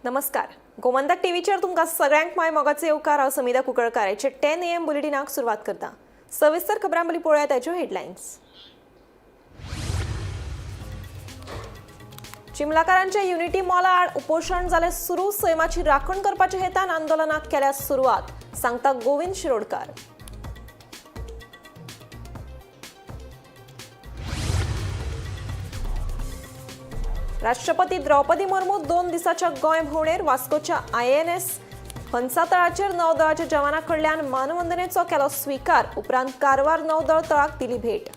नमस्कार, गोमंतक टीव्हीचेर तुमकां सगळ्यांक माय मोगाचे येवकार. हांव समिता कुंकळकार. हाचे 10 AM बुलेटिनाक सुरवात करता. सविस्तर खबरां पयलीं पळोवया ताच्यो हेडलायन्स. चिमलाकारांच्या युनिटी मॉला आड उपोशण जालें सुरू. सैमाची राखण करपाच्या हेतान आंदोलनाक केल्या सुरवात, सांगता गोविंद शिरोडकार. राष्ट्रपती द्रौपदी मुर्मू 2 दिसाच्या गोंय भोंवडेर. वास्कोच्या INS हंसा तळाचेर नौदळाच्या जवानां कडल्यान मानवंदनेचो केलो स्विकार. उपरांत कारवार नौदळ तळाक दिली भेट.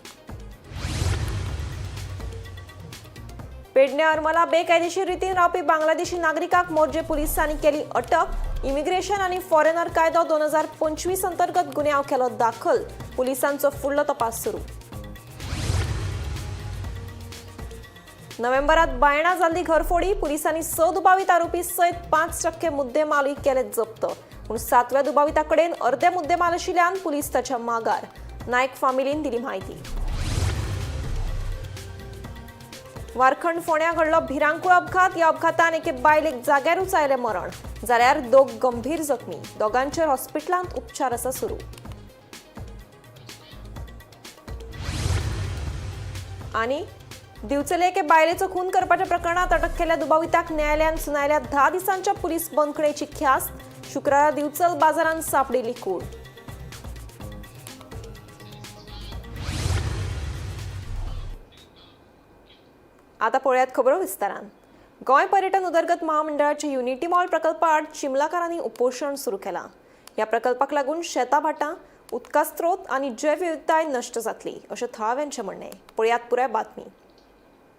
पेडणे हरमला बेकायदेशीर रितीन रावपी बांगलादेशी नागरिकाक मोरजे पुलिसांनी केली अटक. इमिग्रेशन आनी फॉरेनर कायदो 2025 अंतर्गत गुन्यांव केलो दाखल. पुलिसांचो फुडलो तपास सुरू. नोव्हेंबरात बायणा जाल्ली घरफोडी. पुलिसांनी 6 दुबावीत आरोपी सयत 5% मुद्देमालूय केले जप्त. पूण 7व्या दुबाविता कडेन अर्दे मुद्देमाल आशिल्ल्यान पुलीस ताच्या मागार. नायक फामिलीन दिली म्हायती. वारखंड फोंड्या घडलो भिरांकूळ अपघात. ह्या अपघातान एके बायलेक जाग्यारूच आयलें मरण, जाल्यार दोग गंभीर जखमी. दोगांचेर हॉस्पिटलांत उपचार आसा सुरू. आनी दिवचले एके बायलेचो खून करपाच्या प्रकरणात अटक केल्ल्या दुबाविताक न्यायालयान सुनायल्या 10 दिसांच्या पुलीस बंदखणेची ख्यास्त. शुक्रारा दिवचल बाजारांत सापडिल्ली कूड. आता पळयात खबरो विस्तारान. गोंय पर्यटन उदरगत महामंडळाच्या युनिटी मॉल प्रकल्पा आड चिमलाकारांनी उपोशण सुरू केलां. ह्या प्रकल्पाक लागून शेतां भाटां, उदका स्त्रोत आनी जैवविविधताय नश्ट जातली अशें थळाव्यांचें म्हणणें. पळयात पुराय बातमी.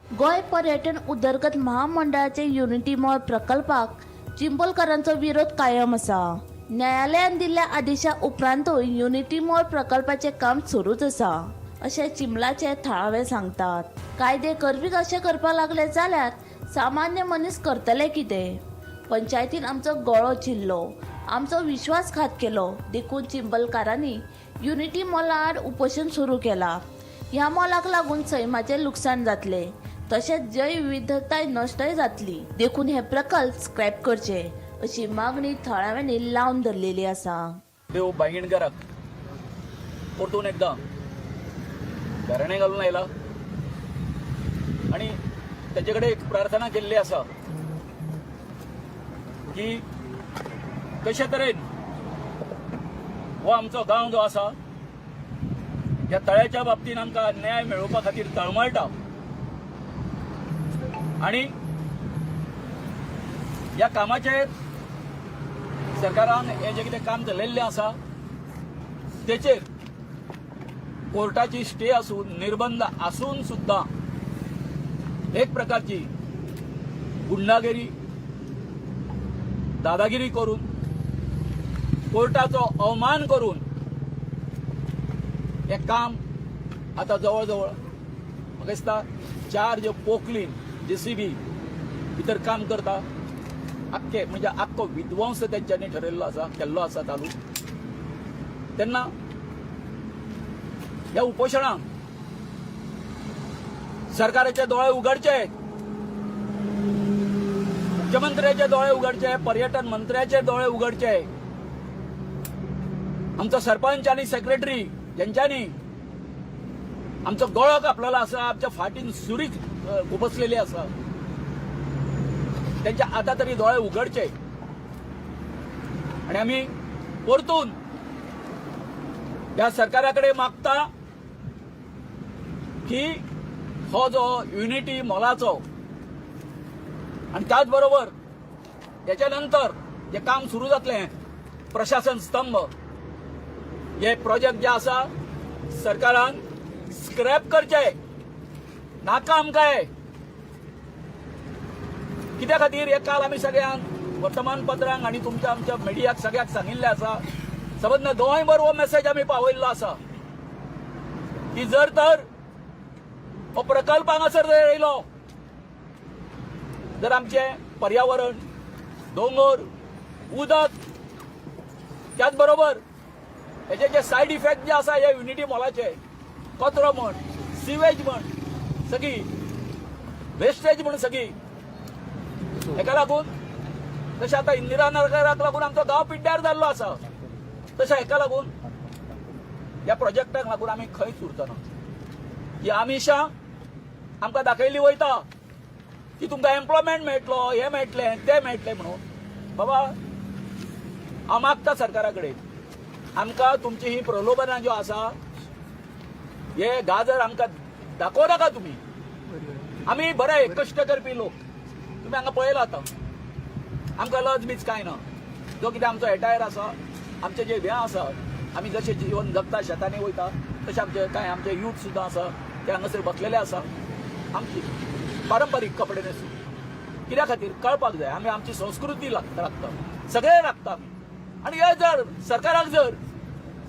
गोंय पर्यटन उदरगत महामंडळाचे युनिटी मॉल प्रकल्पाक चिंबलकारांचो विरोध कायम आसा. न्यायालयान दिल्ल्या आदेशा उपरांतूय युनिटी मॉल प्रकल्पाचें काम सुरूच आसा अशें चिंबलाचे थळावे सांगतात. कायदे करपी अशें करपाक लागले जाल्यार सामान्य मनीस करतले कितें? पंचायतीन आमचो गळो चिरलो, आमचो विश्वासघात केलो, देखून चिंबलकारांनी युनिटी मॉला आड उपोशण सुरू केला. ह्या मॉलाक लागून सैमाचें लुकसाण जातलें, तशेंच जैवविविधताय नश्टय जातली, देखून हे प्रकल्प स्क्रॅप करचे अशी मागणी थळाव्यांनी लावन धरलेली आसा. देव बांयगणकाराक परतून एकदां घराणें घालून आयला आनी ताचे कडेन एक प्रार्थना केल्ली आसा की कशे तरेन हो आमचो गांव जो आसा ह्या तळ्याच्या बाबतीन आमकां न्याय मेळोवपा खातीर तळमळटा आनी ह्या कामाचेर सरकारान हें जें कितें काम चलयल्लें आसा तेचेर कोर्टाची स्टे आसून, निर्बंध आसून सुद्दां एक प्रकारची गुंडागिरी, दादागिरी करून, कोर्टाचो अवमान करून हें काम आतां जवळ जवळ म्हाका दिसता 4 ज्यो पोकलीन JCB भितर काम करता, आख्खे म्हणजे आख्खो विध्वंस तेंच्यांनी ठरयल्लो आसा, केल्लो आसा चालू. तेन्ना ह्या उपोशणाक सरकाराचे दोळे उगडचे, मुख्यमंत्र्याचे दोळे उगडचे, पर्यटन मंत्र्याचे दोळे उगडचे, आमचो सरपंच आनी सेक्रेटरी ज्यांच्यानी आमचो गळो कापलेलो आसा, आमच्या फाटीन सुरी खुपसलेली आसा, त्यांच्या आता तरी दोळे उगडचे आणि आमी परतून ह्या सरकारा कडेन मागता की हो जो युनिटी मॉलाचो आणि त्याच बरोबर त्याच्या नंतर जे काम सुरू जातलें प्रशासन स्तंभ हे प्रोजेक्ट जे आसा सरकारान स्क्रॅप करचे. नाका आमकां हे. कित्या खातीर हे काल आमी सगळ्यांक वर्तमानपत्रांक आनी तुमच्या आमच्या मिडियाक सगळ्याक सांगिल्लें आसा. सबंद गोंयभर हो मेसेज आमी पावयल्लो आसा की जर तर हो प्रकल्प हांगासर जर येयलो जर आमचें पर्यावरण, दोंगर, उदक, त्याच बरोबर हेजे जे सायड इफेक्ट जे आसा हे युनिटी मॉलाचे, कचरो म्हण, सिवेज म्हण, सगळी वेस्टेज म्हण सगळी, हेका लागून तशें आतां इंदिरा नगराक लागून आमचो गांव पिड्ड्यार जाल्लो आसा, तशें हेका लागून ह्या प्रोजेक्टाक लागून आमी खंयच उरचो ना. ही आमिशां आमकां दाखयली वयता की तुमकां एम्प्लॉयमेंट मेळटलो, हें मेळटलें, तें मेळटलें म्हणून. बाबा, हांव मागता सरकारा कडेन, आमकां तुमची ही प्रलोभनां ज्यो आसा, हे गाजर आमकां दाखोवं नाका तुमी. आमी बरे कश्ट करपी लोक, तुमी हांगा पळयला आतां, आमकां लज बीज कांय ना. जो कितें आमचो एटायर आसा, आमचे जे हें आसा, आमी जशें जिवन जगता, शेतांनी वयता, तशें आमचे कांय आमचे यूथ सुद्दां आसा, ते हांगासर बसलेले आसा. आमची पारंपारीक कपडे न्हेसून कित्या खातीर कळपाक जाय, आमी आमची संस्कृती राखता, सगळे राखता आमी. आनी हे जर सरकाराक जर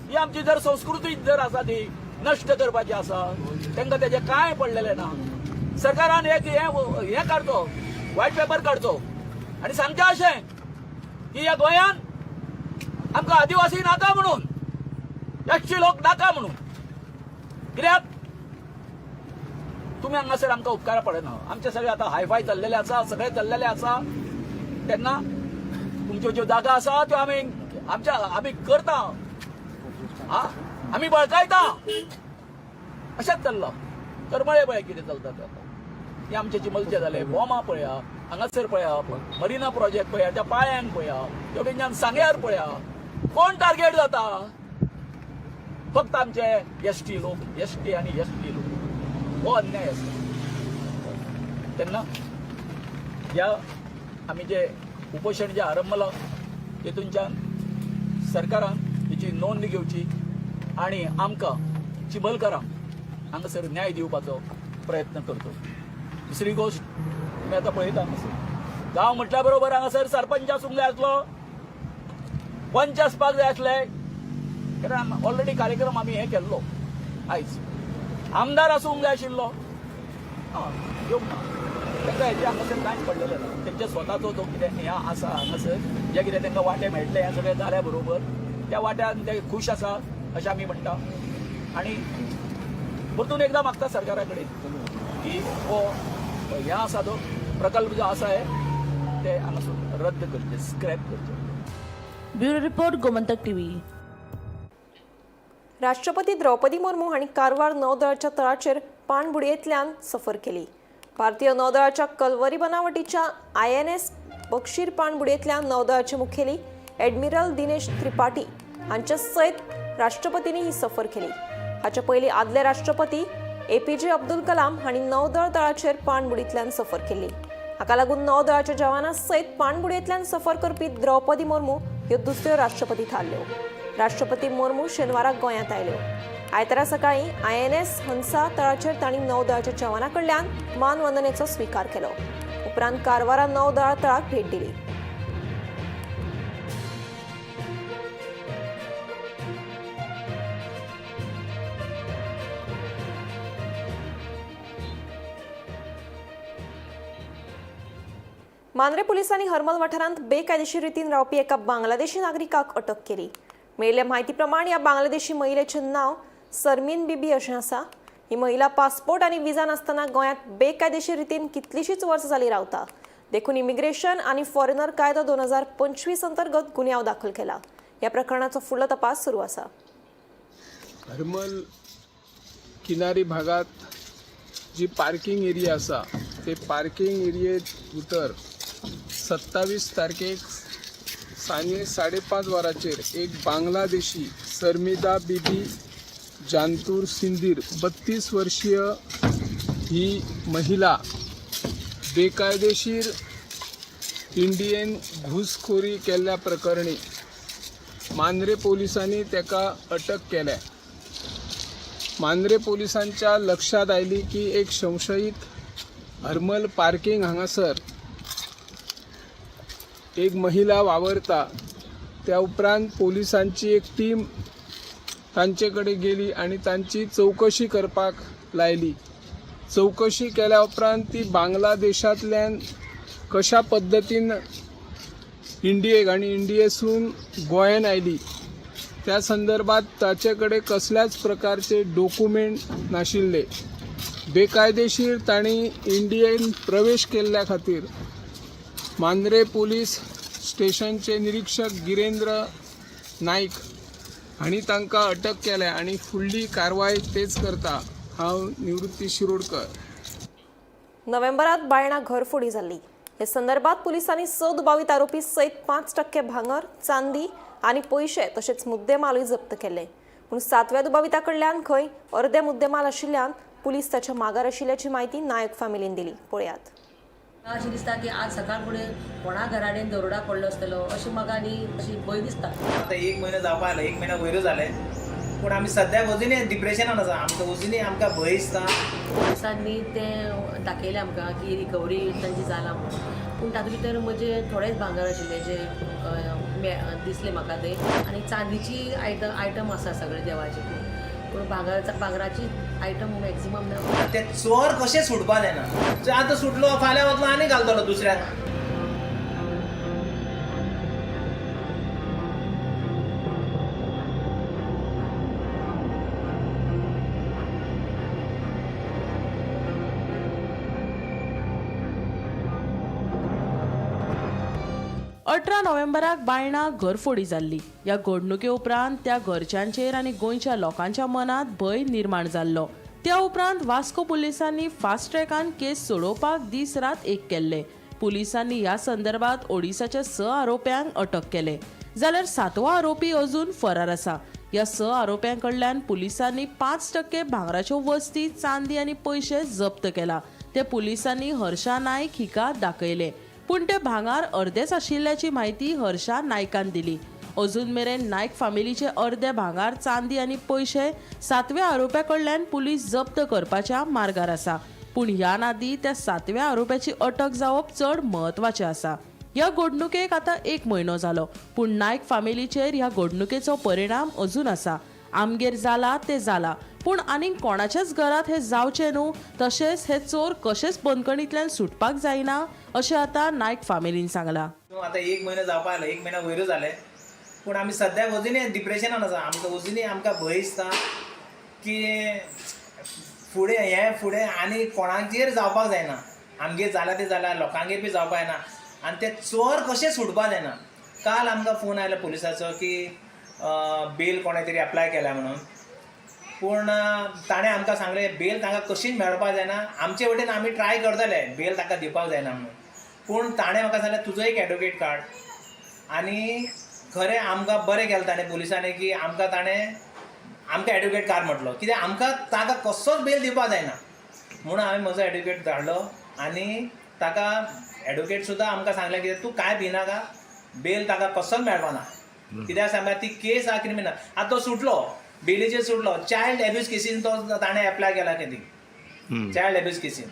ही आमची जर संस्कृती जर आसा ती नश्ट करपाची आसा, तांकां तेजें कांय पडलेलें ना. सरकारान एक हें हें काडचो, व्हायट पेपर काडचो आनी सांगचें अशें की ह्या गोंयान आमकां आदिवासी नाका म्हणून, एसटी लोक नाका म्हणून. कित्याक तुमी हांगासर आमकां उपकारा पडना. आमचे सगळे आतां हायफाय चल्लेले आसा, सगळे चल्लेले आसा. तेन्ना तुमच्यो ज्यो जागा आसा त्यो आमी आमच्या आमी करता, हा आमी बळकायता, अशेंच चल्लां. करमळे पळय कितें चलता तें आतां. हे आमचे चिमलचे जाले, बोमा पळया, हांगासर पळया, मरिना प्रोजेक्ट पळया, त्या पाळ्यांक पळया, तेवटेनच्यान सांग्यार पळया, कोण टार्गेट जाता? फक्त आमचे एसटी लोक, एसटी आनी एसटी लोक. हो अन्याय आसा. तेन्ना ह्या आमी जे उपोशण जे आरंभलां तेतूनच्यान सरकारान हेची नोंद घेवची आनी आमकां चिबलकारांक हांगासर न्याय दिवपाचो प्रयत्न करचो. दुसरी गोश्ट, तुमी आतां पळयता, हांगासर गांव म्हटल्या बरोबर हांगासर सरपंच आसूंक जाय आसलो, पंच आसपाक जाय आसले, कारण ऑलरेडी कार्यक्रम आमी हे केल्लो. आयज आमदार आसूंक जाय आशिल्लो, येवंक ना. तांकां हेजें हांगासर कांयच पडलेलें ना. तेंचे स्वताचो जो कितें हें आसा हांगासर, जे कितें तांकां वांटे मेळटले, हें सगळें जाल्या बरोबर त्या वाट्यान ते खूश आसा अशें आमी म्हणटा. आनी परतून एकदां मागता सरकारा कडेन की हो हें आसा तो प्रकल्प जो आसा हे ते हांगासून रद्द करचे, स्क्रॅप करचे. Bureau report, Gomantak TV. राष्ट्रपती द्रौपदी मुर्मू हांणी कारवार नौदळाच्या तळाचेर पाणबुडयेंतल्यान सफर केली. भारतीय नौदळाच्या कलवरी बनावटीच्या आयएनएस बक्षीर पाणबुडयेंतल्यान नौदळाचे मुखेली एडमिरल दिनेश त्रिपाठी हांचे सयत राष्ट्रपतींनी ही सफर केली. हाचे पयलीं आदले राष्ट्रपती एपीजे अब्दुल कलाम हांणी नौदळ तळाचेर पाणबुडींतल्यान सफर केली. हाका लागून नौदळाच्या जवानां सयत पाणबुडयेंतल्यान सफर करपी द्रौपदी मुर्मू ह्यो दुसऱ्यो राष्ट्रपती थारल्यो. राष्ट्रपती मुर्मू शेनवाराक गोंयांत आयल्यो. आयतारा सकाळीं आयएनएस हंसा तळाचेर तांणी नौदळाच्या जवानां कडल्यान मानवंदनेचो स्विकार केलो. उपरांत कारवारा नौदळ तळाक भेट दिली. मांद्रे पुलिसांनी हरमल वाठारांत बेकायदेशीर रितीन रावपी एका बांगलादेशी नागरिकाक अटक केली. मेळिल्ले म्हायती प्रमाण ह्या बांगलादेशी महिलेचें नांव सरमीन बीबी अशें आसा. ही महिला पासपोर्ट आनी विजा नासतना गोंयांत बेकायदेशीर रितीन कितलीशींच वर्सां जालीं रावता. देखून इमिग्रेशन आनी फॉरेनर कायदो 2025 अंतर्गत गुन्यांव दाखल केला. ह्या प्रकरणाचो फुडलो तपास सुरू आसा. हरमल किनारी भागात जी पार्किंग एरिया आसा ते पार्किंग एरियेत भितर 27 तारखेक सांजे 5:30 वरांचेर एक बांगलादेशी सरमिदा बीबी जानतूर सिंदीर 32 वर्षीय ही महिला बेकायदेशीर इंडियन घुसखोरी केल्ल्या प्रकरणी मांद्रे पोलिसांनी ताका अटक केल्या. मांद्रे पोलिसांच्या लक्षात आयली की एक संशयीत हरमल पार्किंग हांगासर एक महिला वावरता. त्या उपरांत पोलिसांची एक टीम तांचे कडेन गेली आनी तांची चवकशी करपाक लायली. चवकशी केल्या उपरांत ती बांगलादेशांतल्यान कशा पद्दतीन इंडियेक आनी इंडियेसून गोंयान आयली त्या संदर्भात ताचे कडेन कसल्याच प्रकारचे डॉक्युमेंट नाशिल्ले. बेकायदेशीर तांणी इंडियेन प्रवेश केल्ल्या खातीर मांद्रे पोलीस स्टेशनचे निरीक्षक गिरेंद्र नाईक हांणी तांकां अटक केल्या आनी फुडली कारवाय तेच करता. हांव निवृत्ती शिरोडकर. नोव्हेंबरात बायणा घरफोडी जाल्ली. हे संदर्भात पुलिसांनी 6 दुबावीत आरोपी सयत 5% भांगर, चांदी आनी पयशे तशेंच मुद्देमालूय जप्त केले. पूण 7व्या दुबाविता कडल्यान खंय अर्दे मुद्देमाल आशिल्ल्यान पुलीस ताच्या मागार आशिल्ल्याची म्हायती नायक फॅमिलीन दिली. पळयात. अशें दिसता की आज सकाळ फुडें कोणा घराडेन दरोडा पडलो आसतलो अशें म्हाका आनी अशी भंय दिसता. आतां एक म्हयनो जावपा आयलो, एक म्हयन्या वयरूच जालें, पूण आमी सद्याक अजुनूय डिप्रेशनान आसा. आमकां अजुनूय आमकां भंय दिसता. पुलिसांनी तें दाखयलें आमकां की रिकवरी तांची जाला म्हूण, पूण तातूंत भितर म्हजे थोडेच भांगर आशिल्ले जे दिसले म्हाका ते, आनी चांदीची आयटम आसा सगळे देवाचे, पूण भांगराची आयटम मॅक्झिमम ना. ते चोर कशें सुटपा जायना. आतां सुटलो फाल्यां वतलो आनी घालतलो दुसऱ्याक. अठरा नोव्हेंबराक बायणा घरफोडी जाल्ली. ह्या घडणुके उपरांत त्या घरच्यांचेर आनी गोंयच्या लोकांच्या मनांत भंय निर्माण जाल्लो. त्या उपरांत वास्को पुलिसांनी फास्ट ट्रॅकान केस सोडोवपाक दीस रात एक केल्ले. पुलिसांनी ह्या संदर्भात ओडिसाच्या 6 आरोप्यांक अटक केले, जाल्यार 7वो आरोपी अजून फरार आसा. ह्या 6 आरोप्यां कडल्यान पुलिसांनी 5% भांगराच्यो वस्ती, चांदी आनी पयशे जप्त केला. ते पुलिसांनी हर्षा नायक हिका दाखयले, पूण ते भांगार अर्देच आशिल्ल्याची म्हायती हर्षा नायकान दिली. अजून मेरेन नायक फामिलीचे अर्दे भांगार, चांदी आनी पयशे 7व्या आरोप्या कडल्यान पुलीस जप्त करपाच्या मार्गार आसा. पूण ह्या नादी त्या 7व्या आरोप्याची अटक जावप चड म्हत्वाचें आसा. ह्या घडणुकेक आतां 1 म्हयनो जालो, पूण नायक फामिलीचेर ह्या घडणुकेचो परिणाम अजून आसा. आमगेर जाला ते जाला, पूण आनीक कोणाच्याच घरात हे जावचें न्हू, तशेंच हे चोर कशेंच बंदखणींतल्यान सुटपाक जायना अशें आतां नायक फामिलीन सांगलां. आतां एक म्हयनो जावपा आयलो, एक म्हयन्या वयरूच जालें, पूण आमी सद्याक अजुनूय डिप्रेशनान आसा. आमकां अजुनूय आमकां भंय दिसता की फुडें हें फुडें आनी कोणाचेर जावपाक जायना. आमगेर जालां तें जालां, लोकांगेर बी जावपाक जायना आनी ते चोर कशें सुटपाक जायना. काल आमकां फोन आयलो पुलिसाचो की बेल कोणें तरी एप्लाय केल्या म्हणून, पूण ताणें आमकां सांगलें बेल तांकां कशीच मेळपाक जायना, आमचे वटेन आमी ट्राय करतले बेल तांकां दिवपाक जायना म्हणून. पूण ताणें म्हाका सांगलें तुजो एक एडवोकेट काड, आनी खरें आमकां बरें केलें ताणें पुलिसांनी की आमकां ताणें आमकां एडवोकेट काड म्हटलो, कित्याक आमकां ताका कसोच बेल दिवपाक जायना म्हणून हांवें म्हजो एडवोकेट धाडलो आनी ताका एडवोकेट सुद्दां आमकां सांगलें कित्याक तूं कांय भिनाका, बेल ताका कसोच मेळपाना, कित्याक सांगल्यार ती केस आहा क्रिमिनल. आतां तो सुटलो, बेलीचेर सुटलो, चायल्ड एब्यूज केसीन तो ताणें एप्लाय केला कितें, चायल्ड एब्यूज केसीन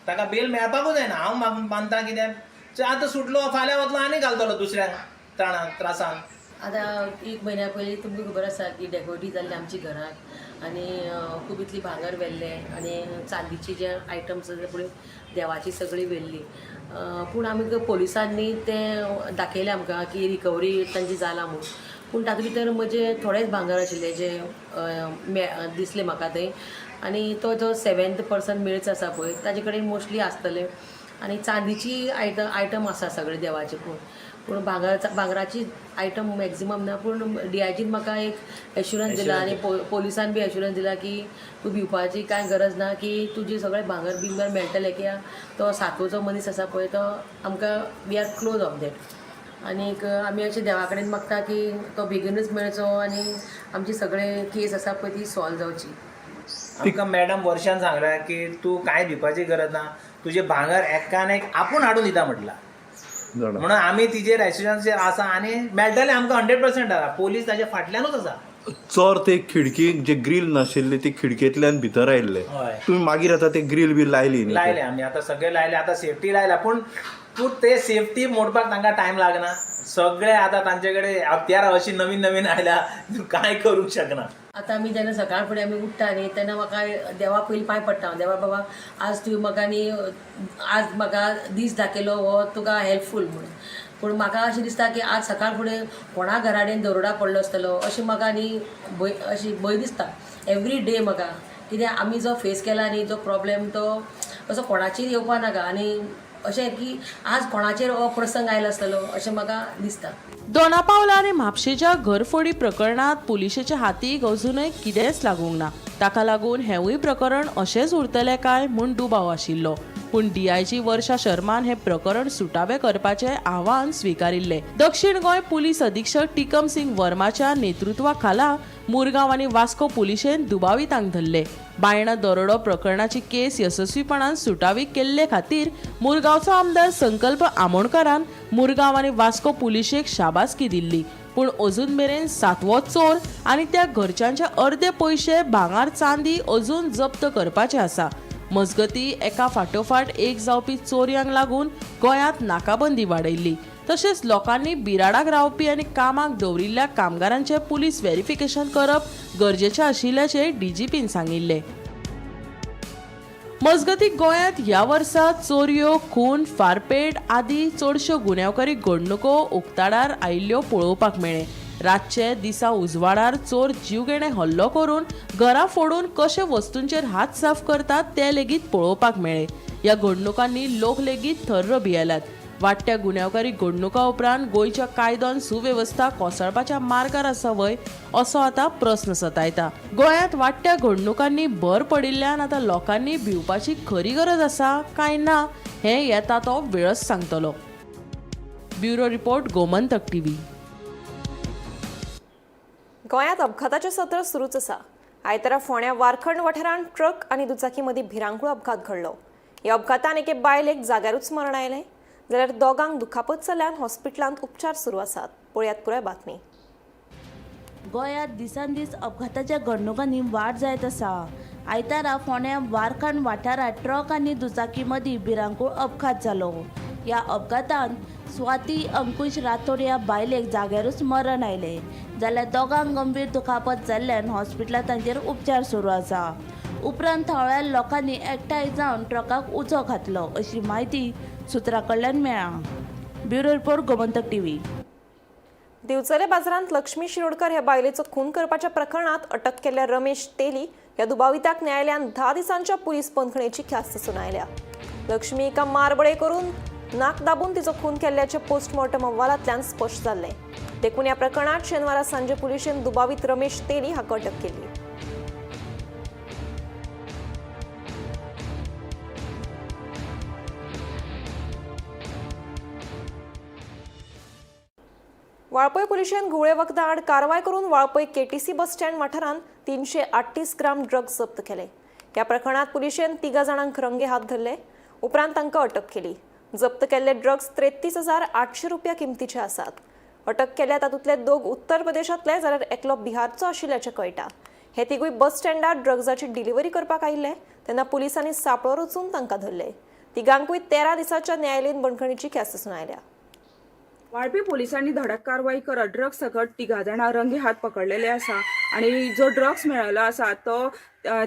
ताका बेल मेळपाकूच जायना. हांव मानता कित्याक आतां सुटलो फाल्यां वतलो आनी घालतलो दुसऱ्यांक त्रासान. आतां 1 म्हयन्या पयलीं तुमकां खबर आसा की डेकोटी जाल्ली आमची घरांत आनी खूब इतली भांगर व्हेल्लें आनी चांदीची जे आयटम्स आसा पळय देवाची सगळी व्हेल्ली, पूण आमकां पुलिसांनी तें दाखयलें आमकां की रिकवरी तांची जाला म्हूण, पूण तातूंत भितर म्हजे थोडेच भांगर आशिल्ले जे दिसले म्हाका ते, आनी तो जो 7th person मिळच आसा पळय ताजे कडेन मोस्टली आसतले, आनी चांदीची आयटम आसा सगळे देवाचे, पूण भांगराची आयटम मॅक्झिमम ना. पूण डीआयजीन म्हाका एक एश्युरन्स दिला आनी पोलिसान बी एश्युरन्स दिला की तूं भिवपाची कांय गरज ना, की तुजें सगळें भांगर बिंगर मेळटलें, की तो 7वो मनीस आसा पळय तो आमकां we are close of that. आनीक आमी अशें देवा कडेन मागता की तो बेगीनूच मेळचो आनी आमची सगळे केस आसा पळय ती सॉल्व जावची. आमकां मॅडम वर्षान सांगलां की तूं कांय भिवपाची गरज ना, तुजें भांगर एकान एक आपूण हाडून दिता म्हटलां, म्हणून आमी तिजेर एश्युरन्स आसा आनी मेळटलें आमकां 100% आसा. पोलीस ताच्या फाटल्यानूच आसा. चोर ते खिडकी जे ग्रील नाशिल्ले ते खिडकेंतल्यान भितर आयिल्ले, तुमी मागीर आतां ते ग्रील बी लायली? लायले आमी आतां सगळे लायले, आतां सेफ्टी लायला, पूण तूं ते सेफ्टी मोडपाक तांकां टायम लागना. सगळे आतां तांचे कडेन हत्यारां अशी नवीन नवीन आयल्या, तूं कांय करूंक शकना. आतां आमी जेन्ना सकाळ फुडें आमी उठ्ठा न्ही तेन्ना म्हाका देवा पयलीं पांय पडटा, देवा बाबा आज तुवें म्हाका न्ही आज म्हाका दीस दाखयलो हो तुका हेल्पफूल म्हणून. पूण म्हाका अशें दिसता की आज सकाळ फुडें कोणा घराडेन दरोडा पडलो आसतलो अशें म्हाका न्ही भंय, अशी भंय दिसता एवरी डे म्हाका, कित्याक आमी जो फेस केला न्ही जो प्रॉब्लेम तो असो कोणाचेर येवपा नाका. आनी अशें की आज कोणाचेर हो प्रसंग आयलो आसतलो अशें म्हाका दिसता. दोनापावला आनी म्हापशेच्या घरफोडी प्रकरणांत पुलिशेच्या हातीक अजुनय कितेंच लागूंक ना. ताका लागून हेंवूय प्रकरण अशेंच उरतलें काय म्हूण दुबाव आशिल्लो. पूण डीआयजी वर्षा शर्मान हें प्रकरण सुटावें करपाचें आव्हान स्विकारिल्लें. दक्षिण गोंय पुलीस अधीक्षक टिकम सिंग वर्माच्या नेतृत्वा खाला मुरगांव आनी वास्को पुलिशेन दुबावितांक धरले. बायणा दरोडो प्रकरणाची केस येसस्वीपणान सुटावी केल्ले खातीर मुरगांवचो आमदार संकल्प आमोणकारान मुरगांव आनी वास्को पुलिशेक शाबासकी दिल्ली. पूण अजून मेरेन सातवो चोर आनी त्या घरच्यांचे अर्दे पयशे भांगर चांदी अजून जप्त करपाचे आसा. मजगती एका फाटोफाट एक जावपी चोरयांक लागून गोंयांत नाकाबंदी वाडयल्ली. तशेंच लोकांनी बिराडाक रावपी आनी कामाक दवरिल्ल्या कामगारांचें पुलीस व्हेरिफिकेशन करप गरजेचें आशिल्ल्याचें डीजीपीन सांगिल्लें. मजगती गोंयांत ह्या वर्सा चोरयो, खून, फारपेट आदी चडश्यो गुन्यांवकारी घडणुको उक्ताडार आयिल्ल्यो पळोवपाक मेळ्ळे. रातचे दिसा उजवाडार चोर जीवघेणे हल्लो करून घरां फोडून कशे वस्तूंचेर हात साफ करतात ते लेगीत पळोवपाक मेळ्ळे. ह्या घडणुकांनी लोक लेगीत थर्र भियेल्यात. वाडट्या गुन्यांवकारी घडणुकां उपरांत गोंयच्या कायदो सुवेवस्था कोसळपाच्या मार्गार आसा व्हय असो आतां प्रस्न सतायता. गोंयांत वाडट्या घडणुकांनी भर पडिल्ल्यान आतां लोकांनी भिवपाची खरी गरज आसा काय ना हें येता तो वेळच सांगतलो. Bureau report, Gomantak TV. गोंयांत अपघाताचें सत्र सुरूच आसा. आयतारा फोंड्या वारखंड वाठारांत ट्रक आनी दुचाकी मदीं भिरांकूळ अपघात घडलो. ह्या अपघातान एके बायलेक जाग्यारूच मरण आयलें जाल्यार दोगांक दुखापत जाल्ल्यान हॉस्पिटलांत उपचार सुरू आसात. पळयात पुराय बातमी. गोंयांत दिसान दीस अपघाताच्या घडणुकांनी वाड जायत आसा. आयतारा फोंड्या वारखंड वाठारांत ट्रक आनी दुचाकी मदीं भिरांकूळ अपघात जालो. ह्या अपघातांत स्वाती अंकुश राठोड ह्या बायलेक जाग्यारूच मरण आयलें जाल्यार दोगांक गंभीर दुखापत जाल्ल्यान हॉस्पिटलांत तांचेर उपचार सुरू आसा. उपरांत थळाव्या लोकांनी एकठांय जावन ट्रकाक उजो घातलो अशी म्हायती सुत्रां कडल्यान मेळ्ळा. Bureau report, Gomantak TV. Divchale बाजारांत लक्ष्मी शिरोडकर ह्या बायलेचो खून करपाच्या प्रकरणात अटक केल्ल्या रमेश तेली ह्या दुबाविताक न्यायालयान 10 दिसांच्या पुलीस बंदखणेची ख्यास्त सुनायल्या. लक्ष्मी हिका मारबडय करून नाक दाबून तिचो खून केल्ल्याचें पोस्टमॉर्टम अहवालांतल्यान स्पश्ट जाल्लें. देखून ह्या प्रकरणात शेनवारा सांजे पुलिशेन दुबावीत रमेश तेली हाका अटक केली. वाळपय पुलिशेन घुंवळे वखदां आड कारवाय करून वाळपय केटीसी बस स्टँड वाठारांत 338 ग्राम ड्रग्ज जप्त केले. ह्या प्रकरणात पुलिशेन 3 जाणांक रंगे हात धरले. उपरांत तांकां अटक केली. जप्त केल्ले ड्रग्ज 33,800 रुपया किमतीचे आसात. अटक केल्या तातूंतले 2 उत्तर प्रदेशांतले जाल्यार एकलो बिहारचो आशिल्ल्याचें कळटा. हे तिगूय बस स्टँडार ड्रग्जाची डिलिव्हरी करपाक आयिल्ले तेन्ना पुलिसांनी सांपळो रचून तांकां धरले. तिगांकूय 13 दिसांच्या न्यायालयीन बंदखणीची ख्यास्त सुनायल्या. वाळपी पोलिसांनी धडक कारवाई करत ड्रग्स सकट 3 जाणां रंगे हात पकडलेले आसा आणि जो ड्रग्स मेळिल्लो आसा तो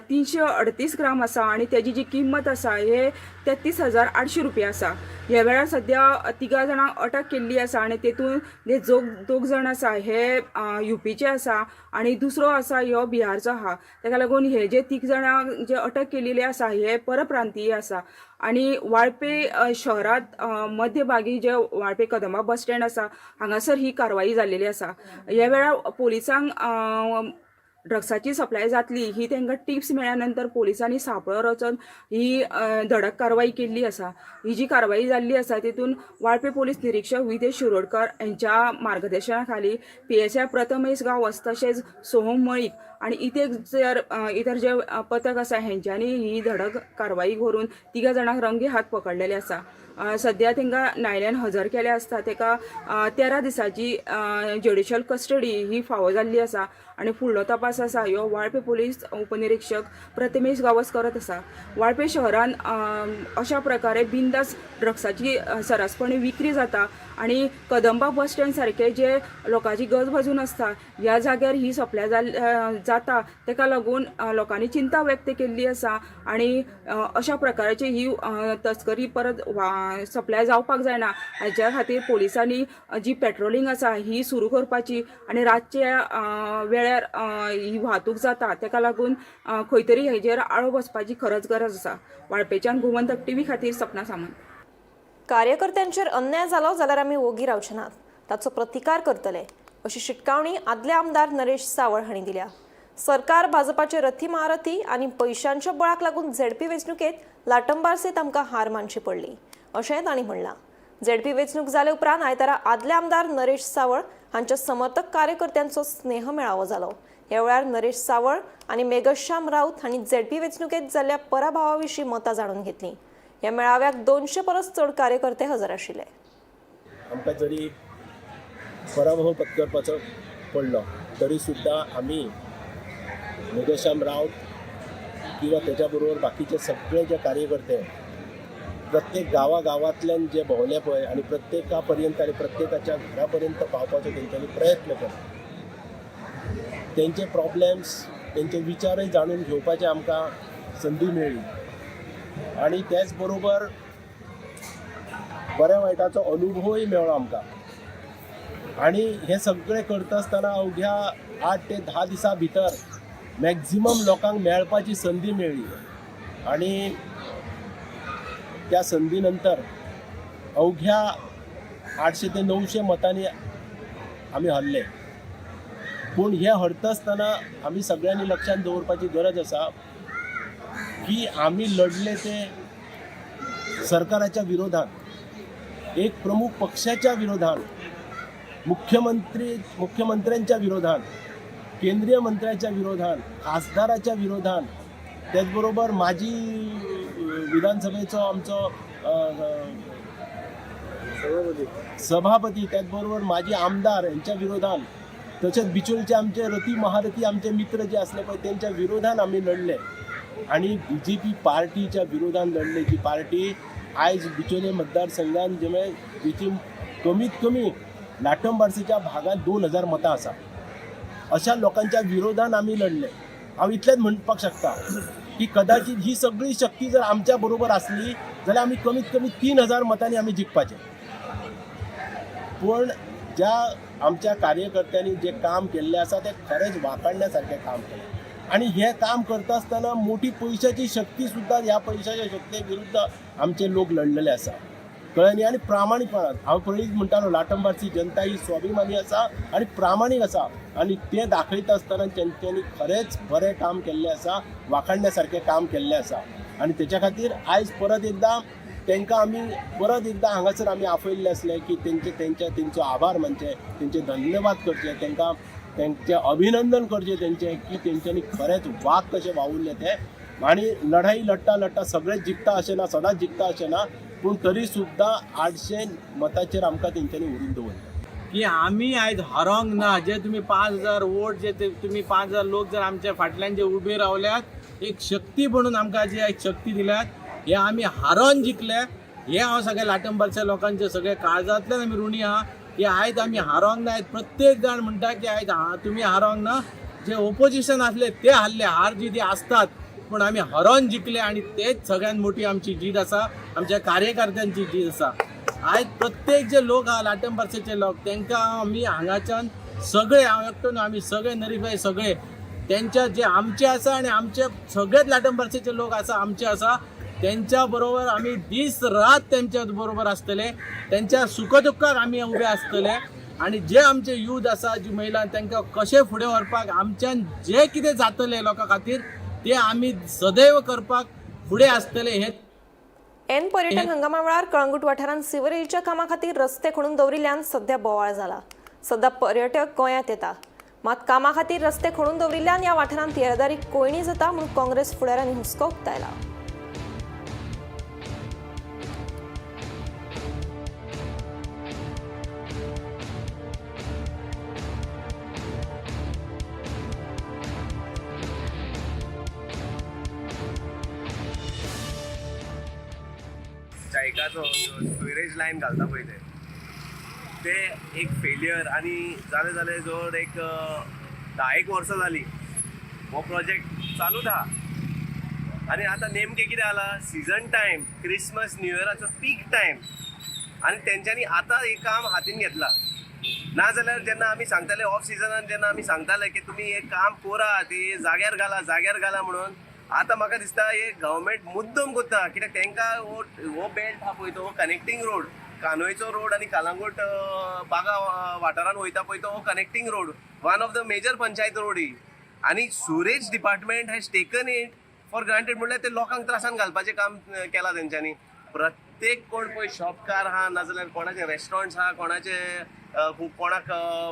338 ग्राम आसा आणि तेजी जी किंमत आसा हे 33,800 रुपया आसा. ह्या वेळार सद्या 3 जाणांक अटक केल्ली आसा आणि तेतून जे 2 जाण आसा हे युपीचे आसा आणि दुसरो आसा ह्यो बिहारचो आहा. तेका लागून हे जे 3 जाणांक जे अटक केलेले आसा हे परप्रांतीय आसा. आणि वाळपे शहरात मध्यभागी जे वाळपे कदंबा बस स्टँड आसा हांगासर ही कारवाई जाल्लेली आसा. ह्या वेळार पोलिसांक ड्रग्साची सप्लाय जातली ही तांकां टिप्स मेळ्ळ्या नंतर पोलिसांनी सांपळो रचून ही धडक कारवाई केल्ली आसा. ही जी कारवाई जाल्ली आसा तितून वाळपे पोलीस निरीक्षक विदेश शिरोडकर हेंच्या मार्गदर्शना खाली PSI Prathamesh Gawas तशेंच सोहम मळीक आनी इतर जे पथक आसा हेंच्यांनी ही धडक कारवाई करून 3 जाणांक रंगे हात पकडलेले आसा. सद्या तांकां न्यायालयान हजर केले आसता ताका 13 दिसांची ज्युडिशियल कस्टडी ही फावो जाल्ली आसा आनी फुडलो तपास आसा ह्यो वाळपे पोलीस उपनिरीक्षक प्रथमेश गांवस करत आसा. वाळपे शहरान अशा प्रकारे बिंदास ड्रग्साची सरासपणी विक्री जाता आनी कदंबा बस स्टँड सारके जे लोकांची गजबजून आसता ह्या जाग्यार ही सप्लाय जाता ताका लागून लोकांनी चिंता व्यक्त केल्ली आसा आनी अशा प्रकाराची ही तस्करी परत सप्लाय जावपाक जायना हाच्या खातीर पोलिसांनी जी पेट्रोलिंग आसा ही सुरू करपाची आनी रातच्या वेळार ही वाहतूक जाता ताका लागून खंय तरी हेजेर आळो बसपाची खरंच गरज आसा. वाळपेच्यान गोमंतक टीव्ही खातीर सपना सामंत. कार्यकर्त्यांचेर अन्याय जालो जाल्यार आमी ओगी रावचे नात, ताचो प्रतिकार करतले अशी शिटकावणी आदले आमदार नरेश सावळ हांणी दिल्या. सरकार भाजपाचे रथी महारथी आनी पयशांच्या बळाक लागून झेडपी वेंचणुकेत लाटंबार्सेत आमकां हार मानची पडली अशेंय तांणी म्हणलां. झेडपी वेंचणूक जाले उपरांत आयतारा आदले आमदार नरेश सावळ हांच्या समर्थक कार्यकर्त्यांचो स्नेह मेळावो जालो. ह्या वेळार नरेश सावळ आनी मेघश्याम राऊत हांणी झेडपी वेंचणुकेत जाल्ल्या पराभवा विशीं मतां जाणून घेतलीं. ह्या मेळाव्याक 200 परस चड कार्यकर्ते हजर आशिल्ले. आमकां जरी पराभव पत्करपाचो पडलो तरी सुद्दां आमी मेघश्याम राऊत किंवा त्याच्या बरोबर बाकीचे सगळे जे कार्यकर्ते प्रत्येक गांवागांवांतल्यान जे भोंवले पळय आनी प्रत्येका पर्यंत आनी प्रत्येकाच्या घरा पर्यंत पावपाचो तेंच्यांनी प्रयत्न केलो. तेंचे प्रॉब्लेम्स, तेंचे विचारय जाणून घेवपाचे आमकां संदी मेळ्ळी आनी तेच बरोबर बऱ्या वायटाचो अनुभवय मेळ्ळो आमकां. आनी हें सगळें करता आसतना अवघ्या 8 ते 10 दिसां भितर मॅक्झिमम लोकांक मेळपाची संदी मेळ्ळी आनी त्या संदी नंतर अवघ्या 800 ते 900 मतांनी आमी हरले. पूण हें हरता आसतना आमी सगळ्यांनी लक्षांत दवरपाची गरज आसा की आमी लढले ते सरकाराच्या विरोधात, एक प्रमुख पक्षाच्या विरोधात, मुख्यमंत्र्यांच्या विरोधात, केंद्रीय मंत्र्याच्या विरोधात, खासदाराच्या विरोधात, त्याचबरोबर माजी विधानसभेचो आमचो सभापती, त्याचबरोबर माजी आमदार यांच्या विरोधात, तशेंच बिचोलचे आमचे रती महारथी आमचे मित्र जे असले पळय तेंच्या विरोधान आमी लढले आनी बीजेपी पार्टीच्या विरोधान लढले. जी पार्टी आयज बिचोले मतदारसंघान जे जिची कमीत कमी लाटंबार्सेच्या भागात 2000 मतां आसा, अशा लोकांच्या विरोधान आमी लढले. हांव इतलेंच म्हणपाक शकता की कदाचित ही सगळी शक्ती जर आमच्या बरोबर आसली जाल्यार आमी कमीत कमी 3000 मतांनी आमी जिखपाचे. पूण ज्या आमच्या कार्यकर्त्यांनी जे काम केल्लें आसा तें खरेंच वाखाणण्या सारकें काम केलें आनी हें काम करता आसतना मोठी पयशाची शक्ती सुद्दां ह्या पयशाच्या शक्ती विरुद्ध आमचे लोक लढलेले आसा, कळ्ळें न्ही. आनी प्रामाणीकपणान हांव पयलींच म्हणटालो लाटंबारची जनता ही स्वाभिमानी आसा आनी प्रामाणीक आसा आनी तें दाखयता आसतना तेंच्यांनी खरेंच बरें काम केल्लें आसा, वाखाणण्या सारकें काम केल्लें आसा आनी तेच्या खातीर आयज परत एकदां तांकां आमी परत एकदां हांगासर आमी आपयल्ले आसले की तेंचे तेंच्या तेंचो आभार मानचे, तेंचे धन्यवाद करचे, तांकां तेंचें अभिनंदन करचें तेंचें की तेंच्यांनी खरेंच वाग कशें वावुरले ते. आनी लढाई लढटा लढटा सगळें जिखता अशें ना, सदांच जिखता अशें ना, पूण तरी सुद्दां 800 मतांचेर आमकां तेंच्यांनी व्हरून दवरलें. की आमी आयज हरोंक ना. जे तुमी 5000 वोट जे तुमी 5000 लोक जर आमच्या फाटल्यान जे उबे रावल्यात, एक शक्ती म्हणून आमकां जी एक शक्ती दिल्यात, हे आमी हारोन जिखले. हे हांव सगळ्या लाटंबारच्या लोकांचे सगळे काळजांतल्यान आमी ऋणी आहा की आयज आमी हारोंक ना. आयज प्रत्येक जाण म्हणटा की आयज तुमी हारोंक ना, जे ओपोजिशन आसले ते हारले, हार जी ती आसतात, पूण आमी हरोन जिखले आनी तेच सगळ्यात मोठी आमची जीत आसा, आमच्या कार्यकर्त्यांची जीत आसा. आयज प्रत्येक जे लोक आहा लाटंबार्सेचे लोक, तांकां आमी हांगाच्यान सगळे, हांव एकटो न्हू, आमी सगळे नरीफाय सगळे तेंच्या जे आमचे आसा आनी आमचे सगळेच लाटंबार्सेचे लोक आसा, आमचे आसा, तेंच्या बरोबर आमी दीस रात तेंच्या बरोबर आसतले, तेंच्या सुख दुख्खाक आमी उबे आसतले. आनी जे आमचे यूथ आसा, जी महिला, तांकां कशें फुडें व्हरपाक आमच्यान जे कितें जातलें लोकां खातीर ते आमी सदैव करपाक फुडें आसतले. हे एन पर्यटन हंगामा वेळार कळंगूट वाठारांत सिवरेजीच्या कामा खातीर रस्ते खणून दवरिल्ल्यान सध्या बोवाळ जाला. सध्या पर्यटक गोंयांत येता, मात कामा खातीर रस्ते खणून दवरिल्ल्यान ह्या वाठारांत येरादारी कोयणी जाता म्हूण काँग्रेस फुडाऱ्यांनी हुस्को उक्तायला. जायकाचो स्विरेज लायन घालता पळय ते एक फेलियर आनी जालें जालें जवळ एक 10 वर्सां जालीं हो प्रोजेक्ट चालूच आहा. आनी आतां नेमकें कितें जाला, सिजन टायम, क्रिसमस न्यू इयराचो पीक टायम आनी तेंच्यांनी आतां हें काम हातीन घेतलां. नाजाल्यार जेन्ना आमी सांगताले ऑफ सिजनान, जेन्ना आमी सांगताले की तुमी हें काम कोरात, हे जाग्यार घाला, जाग्यार घाला म्हणून, आतां म्हाका दिसता हे गव्हर्मेंट मुद्दम करता कित्याक तांकां हो बेल्ट आहा पळय तो कनेक्टींग रोड, कानोयचो रोड आनी कलंगूट बागा वाठारान वयता पळय तो connecting road, one of the major panchayat road ही. आनी sewerage department has taken it for granted, म्हणल्यार ते लोकांक त्रासान घालपाचें काम केलां तेंच्यांनी. प्रत्येक कोण पळय शॉपकार आहा, नाजाल्यार कोणाचे रेस्टॉरंट्स आहा, कोणाचे कोणाक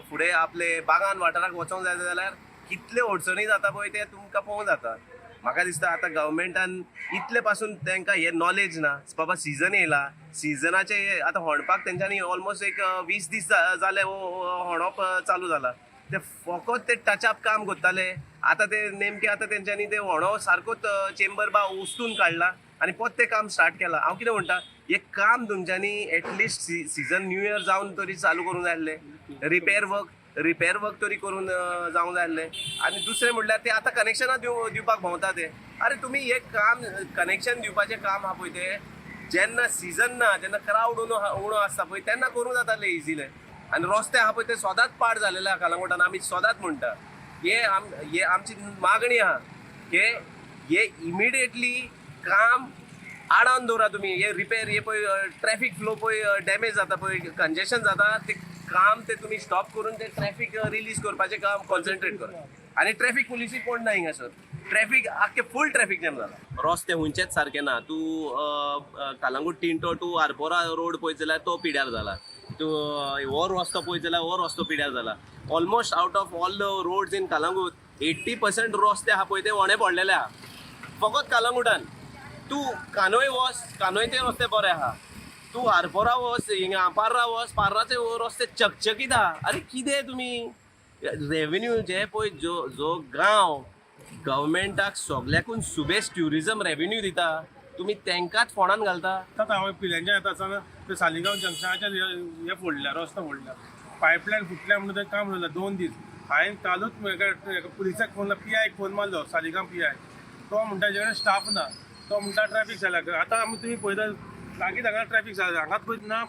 फुडें आपले बागान वाठाराक वचोंक जाय जाल्यार कितले अडचणी जाता पळय ते तुमकां पळोवंक जाता. म्हाका दिसता आतां गव्हर्मेंटान इतले पासून तांकां हे नॉलेज ना बाबा सिजन येयला, सिजनाचे आतां होणपाक तेंच्यांनी ऑलमोस्ट एक 20 दीस जाले होणप चालू जाला, ते फकत ते टचअप काम करताले. आतां ते नेमके आतां तेंच्यांनी ते होणो सारकोच चेंबर बा उस्तून काडला आनी परत तें काम स्टार्ट केलां. हांव कितें म्हणटा, हें काम तुमच्यांनी at least season new year जावन तरी चालू करूंक जाय आसलें, रिपेर वर्क तरी करून जावंक जाय आसलें. आनी दुसरें म्हणल्यार ते आतां कनेक्शनां दिवपाक भोंवता ते. अरे तुमी हें काम कनेक्शन दिवपाचें काम आहा पळय तें जेन्ना सिजन ना, जेन्ना क्रावड उणो आसता पळय तेन्ना करूंक जातालें इजिले. आनी रस्ते आहा पळय ते सदांच पाड जालेले आहा कलंगूटान, आमी सदांच म्हणटा हे आमची मागणी आहा की हे इमिडिएटली काम आडावन दवरा तुमी. हे रिपेर हे पळय ट्रॅफीक फ्लो पळय डॅमेज जाता पळय, कंजेशन जाता, ते काम ते तुमी स्टॉप करून ते ट्रॅफीक रिलीज करपाचें काम कॉन्सन्ट्रेट करा. आनी ट्रॅफीक पुलिसूय कोण ना हिंगासर, ट्रॅफीक आख्खे फूल ट्रॅफीक जॅम जाला. रस्ते खंयचेच सारके ना, तूं कलंगूट टिंटो टू आरपोरा रोड पळयत जाल्यार तो पिड्यार जाला, तूं हो रस्तो पळयत जाल्यार हो रस्तो पिड्यार जाला. Almost out of all the roads in Calangute 80% रस्ते आहा पळय ते ओणे पडलेले आहा फकत कलंगूटान. तूं कानोय वच, कानोयचे रस्ते बरे आहा, तूं आरपोरा वच, हिंगा पार्रा वच, पार्राचे रस्ते चकचकीत आहा. आरे कितें तुमी रेवेन्यू जे पळय जो जो गांव गव्हर्मेंटाक सगल्याकून सुबेज ट्युरिजम रेवेन्यू दिता, तुमी तेंकांच फोंडान घालता. आतां हांवें पिल्यानच्यान येता आसतना ते सालिगांव जंक्शनाचेर हे फोडल्या, रस्तो फोडल्या, पायपलायन फुटल्या म्हणून तें काम जालें 2 दीस. हांवें कालूच पुलिसाक फोन, पी.आय.क फोन मारलो, सालिगांव पी.आय, तो म्हणटा तेजे कडेन स्टाफ ना, तो म्हणटा ट्रॅफीक जाल्या. आतां आमी तुमी पळयता लागींच हांगा ट्रॅफीक जाल्या, हांगाच पळय ना,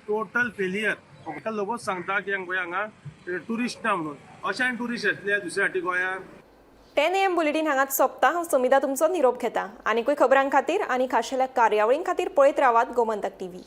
टोटल फेलियर. फक्त लोकूच सांगता की पळय हांगा ट्युरिस्ट ना म्हणून, अशें ट्युरिस्ट येतले दुसऱ्या फाटी गोंयांत. 10 AM bulletin हांगाच सोंपता. हांव सुमिता तुमचो निरोप घेता. आनीकूय खबरां खातीर आनी खाशेल्या कार्यावळीं खातीर पळयत रावात गोमंतक टीव्ही.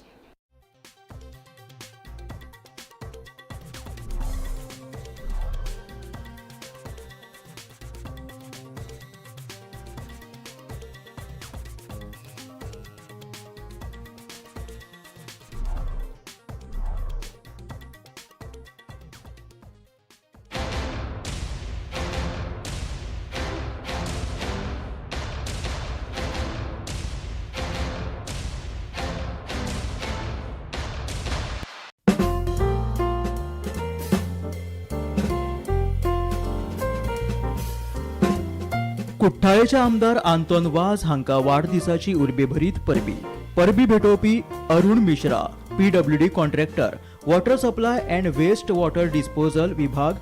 कुठ्ठाळेचे आमदार आंतोन वाज हांकां वाडदिसाची उर्बेभरीत परबी. परबी भेटोवपी Arun Mishra, PWD contractor, water supply and waste water disposal विभाग,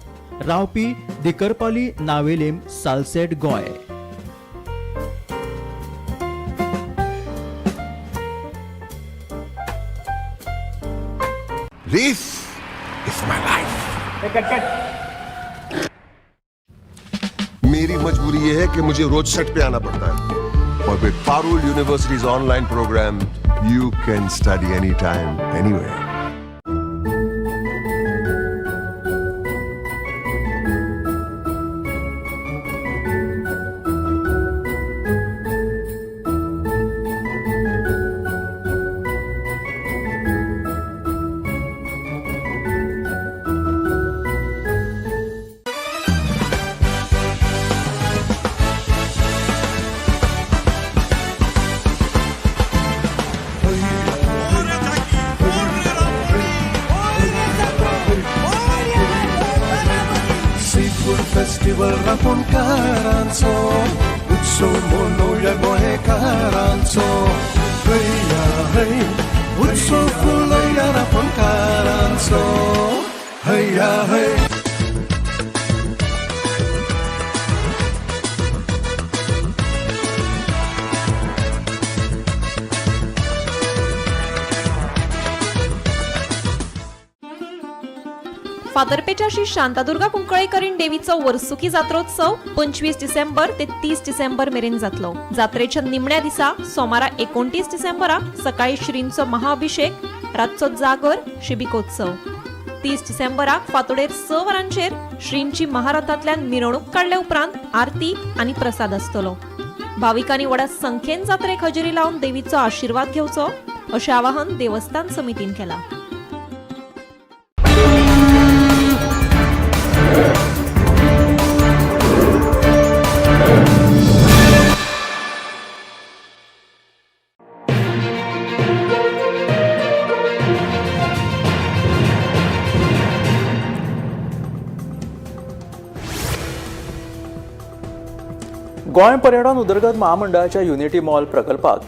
रावपी Dikarpali Navelim, Salcete, Goa. This is my life. मेरी मजबूरी ये है कि मुझे रोज सेट पे आना पड़ता है, और with Parul University's online program you can study any time anywhere. Festival रांपोणकारांचो उत्सव मनोवया गोंयकारांचो, हया हय उत्सव फुलोवया रांपोणकारांचो, हया हय. फातर्पेच्या श्री शांतादुर्गा कुंकळेकरीण देवीचो वर्सुकी जात्रोत्सव 25 डिसेंबर ते 30 डिसेंबर मेरेन जातलो. जात्रेच्या निमण्या दिसा सोमारा 29 डिसेंबराक सकाळी श्रींचो महाअभिषेक, रातचो जागर, शिबिकोत्सव. 30 डिसेंबराक फांतोडेर 6 वरांचेर श्रींची महारथांतल्यान मिरवणूक काडल्या उपरांत आरती आनी प्रसाद आसतलो. भाविकांनी व्हडा संख्येन जात्रेक हजेरी लावन देवीचो आशिर्वाद घेवचो अशें आवाहन देवस्थान समितीन केलां. गोंय पर्यटन उदरगत महामंडळाच्या युनिटी मॉल प्रकल्पाक